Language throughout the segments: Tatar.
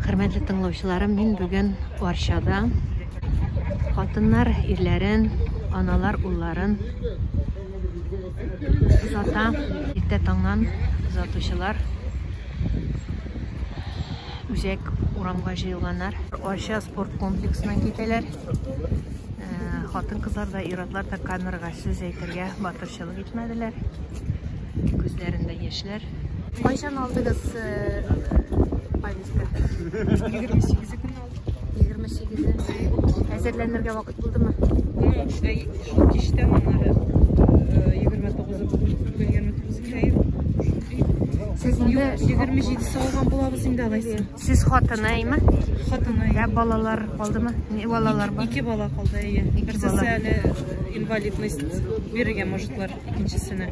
Хөрмәтле тыңлаучыларым, мин бүген Арчада. Хатыннар ирләрен, аналар улларын озата. Иртә таңнан озатучылар үзәк урамга җыелганнар. Арча спорт комплексына китәләр. Э, хатын-кызлар да, ир-атлар да камерага сүз әйтергә батырчылык итмәделәр. Күзләрендә яшьләр. Кайчан алдыгыз э, повестка? 28 көнне алдык. 28-е. Әзерләнергә вакыт булдымы? Шул кичтән аннары 29-ы бүген 29 кәй. Сез инде 27-се алган булабыз инде алайса. Сез хатыны, әйме? Хатыны. Ә балалар калдымы? Не балалар бар? Ике бала калды, әйе. Ике бала. Берсесе әле инвалидность бирергә можетлар икенчесенә.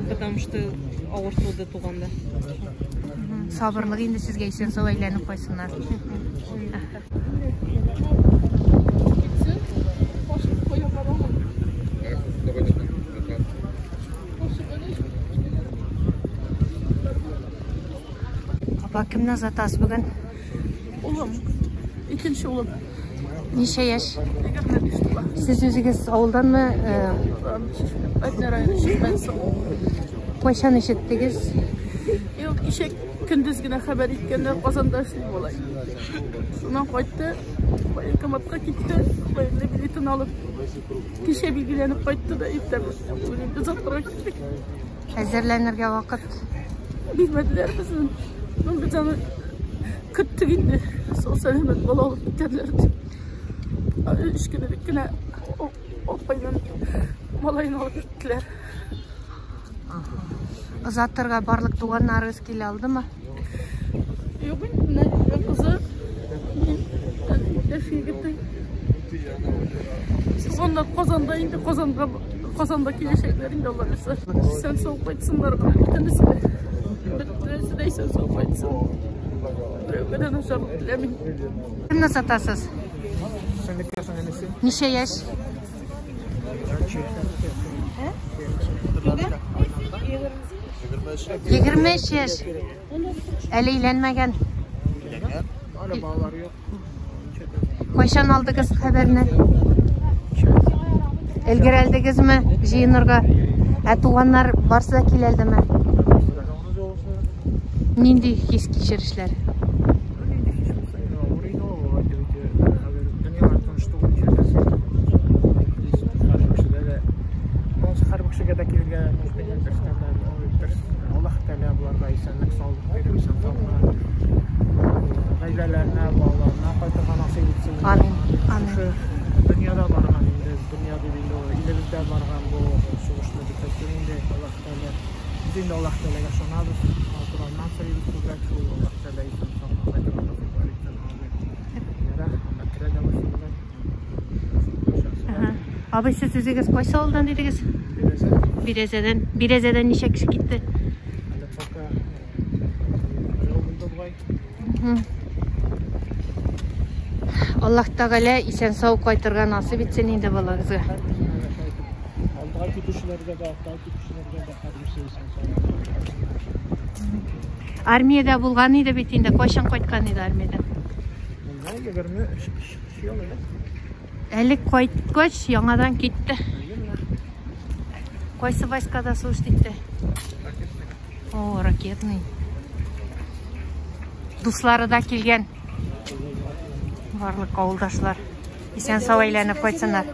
Потому что авыр туды туганда. Сабырлык инде сезгә исән сау әйләнеп кайтсыннар. Апа, кемне озатасыз бүген? Улым, икенче улым. Ничә яшь? 25 тула. Сез үзегез авылданмы? Әтнә районы Чишмәсе. Кайчан ишеттегез? Юк, кичә көндез генә хәбәр иткәннәр, Казанда эшли малай. Шуннан кайтты, военкоматка китте, военный билетын алып. Кичә билгеләнеп кайтты да иртә бүген инде озатырга киттек. Әзерләнергә вакыт. Бирмәделәр безне. Ну, без аны көттек инде. Сау сәламәт бала алып китәрләр дип. Өч көн элек кенә апайның малаен алып киттеләр. Озатырга барлык туганнарыгыз килә алдымы? Юк инде, менә ире кызы, мин, иптәш егете. Туганнар Казанда инде, Казанга, Казанда киләчәкләр инде Алла бирсә. Исән сау кайтсыннар гына бөтенесе дә. Бөтенесе дә исән сау кайтсын. Берәүгә дә начарлык теләмим. Кемне озатасыз? Ничә яшь? 23 яшь. Әле өйләнмәгән. Әле балалар юк. Кайчан алдыгыз хәбәрне? Өлгерәлдегезме җыенырга? Ә туганнар барсы да киләлдеме? Нинди хис кичерешләр? Нинди хис булса инде, авыр инде ул, алай дип әйтә. Хәзер дөньялар тыныч түгел нишләтәсең. Һәрбер кешедә дә, монысы һәрбер кешегә дә килергә мөмкин берсенә дә, бер Аллаһ Тәгалә боларга исәнлек, саулык биреп, исән сау гына гаиләләренә, балаларына кайтырга насыйп итсен. Амин. Амин. Шушы дөньяда барган инде, дөнья дип инде ул илебездә барган бу сугышны бетерсен инде Аллаһ Тәгалә. Без инде Аллаһ Тәгаләгә ышанабыз, Коръәннән сорыйбыз күбрәк шул Аллаһ Тәгалә исән сау гына кайтырга насыйплар итсен. Амин. Рәхмәт, керә дә. Ага. Абый, сез үзегез кайсы авылдан дидегез? Бирәзә. Бирәзәдән. Бирәзәдән ничә кеше китте? Әле пока берәү булды бугай. Аллаһ Тәгалә исән-сау кайтырга насыйп итсен инде балагызга. Алдыга китүчеләргә дә, артка китүчеләргә дә һәрберсе исән-сау. Армиядә булган иде бит инде. Кайчан кайткан иде армиядән? Монда 23 ел элек. Әле кайткач, яңадан китте. Кайсы войскада служить итте? О, ракетный. Дуслары да килгән. Барлык авылдашлар. Исән сау әйләнеп кайтсыннар.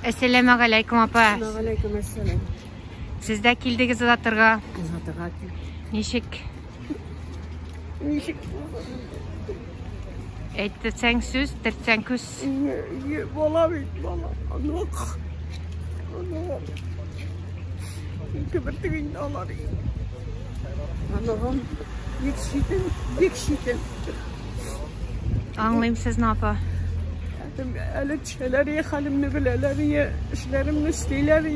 Әссәләмәгаләйкүм, апа. Вәгаләйкүм әссәлам. Сез дә килдегез озатырга. Озатырга килдек. Ничек? Ничек? Әйтсәң сүз, тертсәң күз. Ие, бала бит, бала. Онык. Оныгым. Ике бертек инде алар. Оныгым бик читен, бик читен. Аңлыйм сезне, апа. Әле төшәләр, хәлемне беләләр, эшләремне эшлиләр.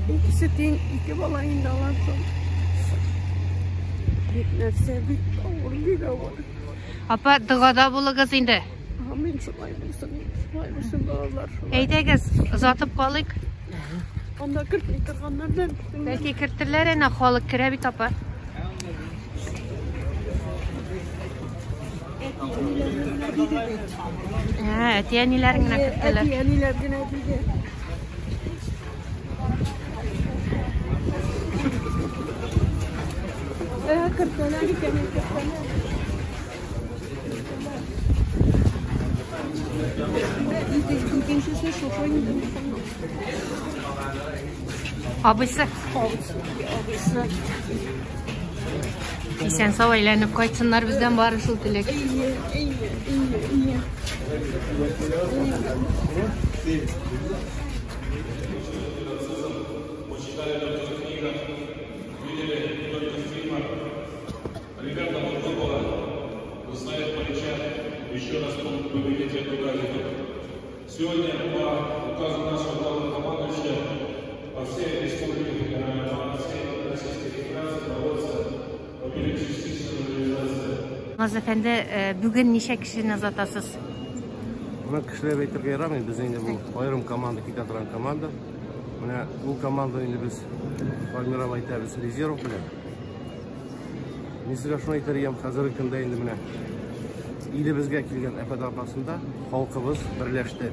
Икесе тиң, ике бала инде алар соң. Бик нәрсә, бик авыр, бик авыр. Апа, догада булыгыз инде. Амин, шулай булсын, шулай булсын, балалар, шулай. Әйдәгез, озатып калыйк. Анда кертми торганнар да. Бәлки кертерләр әнә, халык керә бит, апа. Әти-әниләр генә диде бит. Ә, әти-әниләр генә кертәләр. Әти-әниләр генә диде. Ә, кертәләр икән, кертәләр. Икенчесе шушы инде. Абыйсы. Абыйсы. Исән сау әйләнеп кайтсыннар, бездән бары шул теләк. Әйе, әйе, әйе, әйе. Ребята, вот было, узнали плеча, еще раз победить эту газету. Сегодня по указу нашего главнокомандующего по всей республике, по всей Российской Федерации проводится частичная мобилизация. Наз әфәнде, бүген ничә кешене озатасыз? Менә кешеләр әйтергә ярамый, без инде бу аерым команда китә торган команда. Менә ул команда инде без формировать итәбез резерв белән. Мин сезгә шуны әйтер идем, хәзерге көндә инде менә илебезгә килгән афәт аркасында халкыбыз берләште.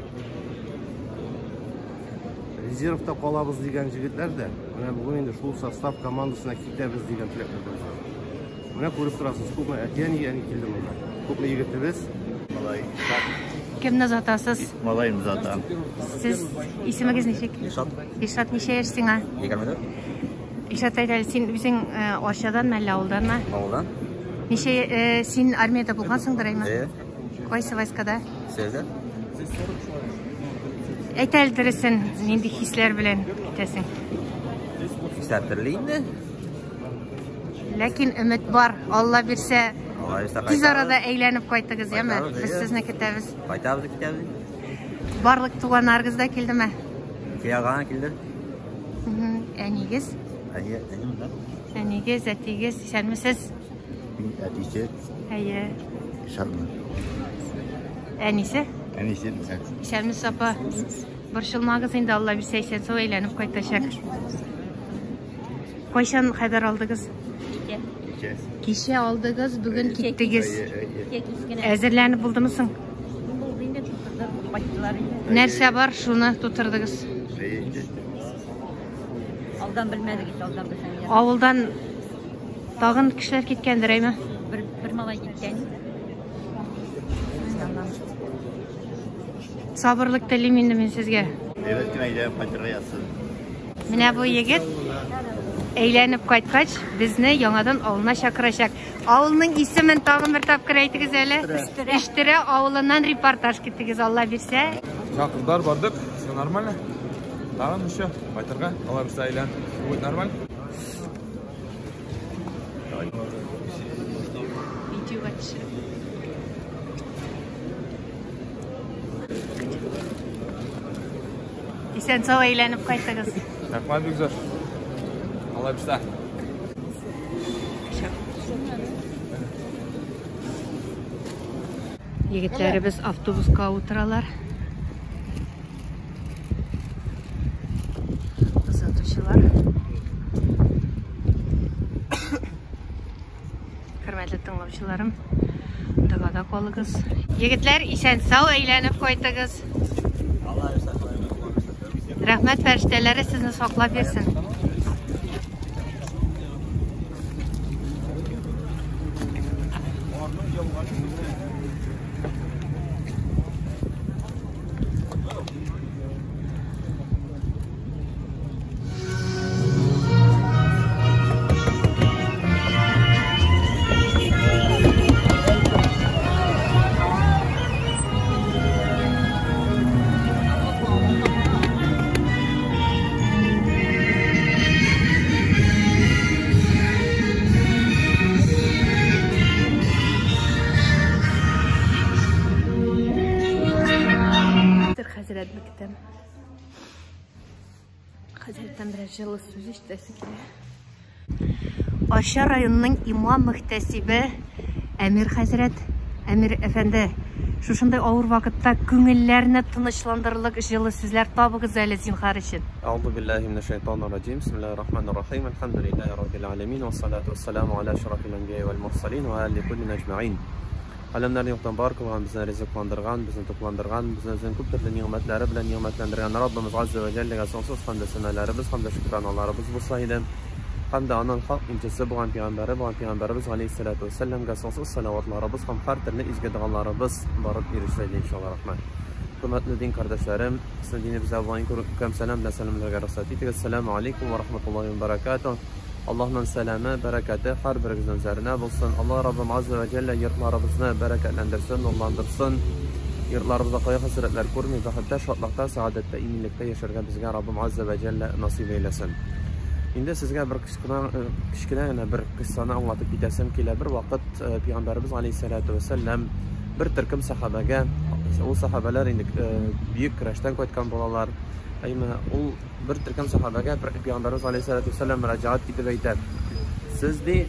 Резервта калабыз дигән җегетләр дә менә бүген инде шул состав командасына китәбез дигән теләк белдерде. Менә күреп торасыз, күпме әти-әни әни килде монда. Күпме егетебез. Малай. Кемне озатасыз? Малайны озатам. Сез исемегез ничек? Илшат. Илшат, ничә яшь сиңа? 24. Илшат, әйт әле, син үзең Арчаданмы әллә авылданмы? Авылдан. Ничә, син армиядә булгансыңдыр, әйме? Әйе. Кайсы войскада? Сездә. Әйт әле дөресен, нинди хисләр белән китәсең? Хисләр төрле инде. Ләкин өмет бар, Алла бирсә, Алла бирсә, тиз кайтабыз. арада әйләнеп кайтыгыз, яме? Кайтабыз, Без әйе. сезне көтәбез. Кайтабыз, китәбез. Барлык туганнарыгыз да килдеме? Килгән килде. Әнигез? Әни, әни монда. Әнигез, әтигез, исәнмесез? Мин әтисе. Әйе. Исәнме. Әнисе? Әнисе. Исәнмесез, апа. Борчылмагыз инде, Алла бирсә, исән сау әйләнеп кайтачак. Кайчан хәбәр алдыгыз? Кичә. Кичә алдыгыз, бүген киттегез. Әйе, Әзерләнеп булдымы соң? Булды инде, тутырдык, кайттылар инде. Нәрсә бар, шуны тутырдыгыз. Әйе. Алдан белмәдек ич, алдан белсәң. Авылдан тагын кешеләр киткәндер, әйме? Бер малай киткән. Сабырлык телим инде мин сезгә. Әйбәт кенә әйләнеп кайтырга язсын. Менә бу егет әйләнеп кайткач, безне яңадан авылына чакырачак. Авылның исемен тагын бер тапкыр әйтегез әле. Иштирә авылыннан репортаж киттегез, Алла бирсә. Чакырдылар, бардык, все нормально. Тагын еще кайтырга, Алла бирсә әйләнеп, будет нормально. Видеога төшереп. Исән сау әйләнеп кайтыгыз. Рәхмәт бик зур. Алла бирсә. Егетләребез автобуска утыралар. Озатучылар. Хөрмәтле тыңлаучыларым, догада калыгыз. Егетләр, исән сау әйләнеп кайтыгыз. Рәхмәт фәрештәләре сезне саклап йөрсен. Хәзрәтне көтәм. Хәзрәттән берәр җылы сүз ишетәсе килә. Арча районының имам мөхтәсибе Әмир хәзрәт, Әмир әфәнде, шушындай авыр вакытта күңелләрне тынычландырырлык җылы сүзләр табыгыз әле зинһар өчен. Әгъузу биллаһи минәш шайтанир раҗим. Бисмиллаһир рахманир рахим. Әлхәмдүлиллаһи раббил аламин вассалату вассаламу аля ашрафил анбияи вәл мурсалин ва али куллин аҗмаин. Әләмнәрне юктан бар кылган, безне ризыкландырган, безне тукландырган, безне үзенең күп төрле нигъмәтләре белән нигъмәтләндергән Раббымыз Азза вә Җәлләгә соңсыз хәмдә сәналарыбыз һәм дә шөкраналарыбыз булса иде. Һәм дә аның хак илчесе булган пәйгамбәре булган пәйгамбәребез галәйһиссәлату вәссәламгә соңсыз салаватларыбыз һәм һәр төрле изге догаларыбыз барып ирешсә иде, иншалла рахман. Хөрмәтле дин кардәшләрем, сезне динебездә булган иң күркәм сәлам белән сәламләргә рөхсәт итегез. Ассаламу алейкум ва рахматуллаһи ва баракатуһ. Аллаһның сәламе, бәрәкәте һәрберегезнең үзәренә булсын. Аллаһ Раббым Азза вә Җәллә йортларыбызны бәрәкәтләндерсен, нурландырсын. Йортларыбызда кайгы-хәсрәтләр күрми, бәхеттә, шатлыкта, сәгадәттә, иминлектә яшәргә безгә Раббым Азза вә Җәллә насыйп әйләсен. Инде сезгә бер кечкенә, кечкенә генә бер кыссаны аңлатып китәсем килә. Бер вакыт Пәйгамбәребез алейһиссалату вәссәлам бер төркем сахабәгә, ул сахабәләр инде бөек көрәштән кайткан булалар. Әйме, ул бер төркем сахабәгә Пәйгамбәребез алейһиссалату вәссәлам мөрәҗәгать итеп әйтә. Сез ди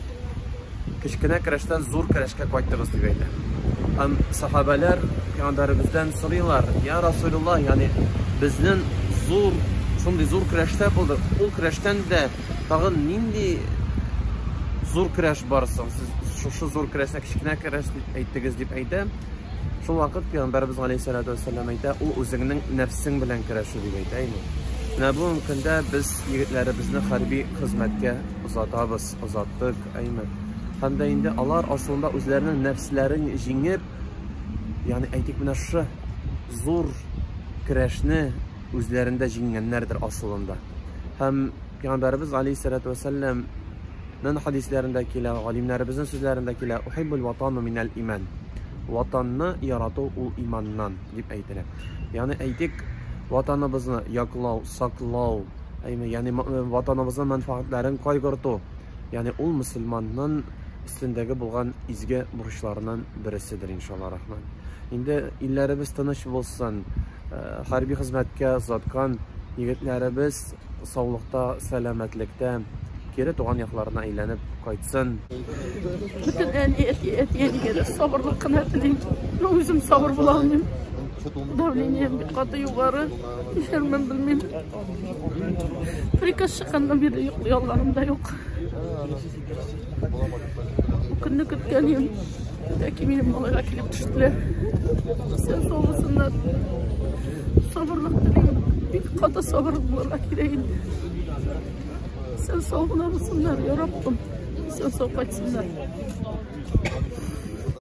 кечкенә көрәштән зур көрәшкә кайттыгыз дип әйтә. Һәм сахабәләр Пәйгамбәребездән сорыйлар: "Я Расулуллаһ, ягъни безнең зур шундый зур көрәштә булдык. Ул көрәштән дә тагын нинди зур көрәш бар соң? Сез шушы зур көрәшне кечкенә көрәш дип әйттегез" дип әйтә. Шул вакыт Пәйгамбәребез алейһиссалату вәссәлам әйтә, ул үзеңнең нәфсең белән көрәшү дип әйтә инде. Менә бүгенге көндә без егетләребезне хәрби хезмәткә озатабыз, озаттык, әйме. Һәм дә инде алар асылында үзләренең нәфсләрен җиңеп, ягъни әйтик менә шушы зур көрәшне үзләрендә җиңгәннәрдер асылында. Һәм Пәйгамбәребез алейһиссалату вәссәлам нын хадисләрендә килә, галимнәребезнең сүзләрендә килә, ухиббул ватану минәл иман. Ватанны ярату ул иманнан дип әйтелә. Ягъни әйтик, ватаныбызны яклау, саклау, әйме, ягъни ватаныбызның мәнфәгатьләрен кайгырту, ягъни ул мөселманның өстендәге булган изге бурычларының береседер, иншалла рахман. Инде илләребез тыныч булсын, хәрби хезмәткә озаткан егетләребез саулыкта, сәламәтлектә кире туган якларына әйләнеп кайтсын. Бөтен әни, әти, әти, әнигә дә сабырлык кына телим. Мин үзем сабыр була алмыйм. Давлением бик каты югары. Нишләрмен белмим. Приказ чыкканнан бирле йоклый алганым да юк. Бу көнне көткән идем. Ләкин минем малайга килеп төштеләр. Исән сау булсыннар. Сабырлык телим. Бик каты сабыр булырга кирәк инде. Исән сау гына булсыннар, я Раббым. Исән сау кайтсыннар.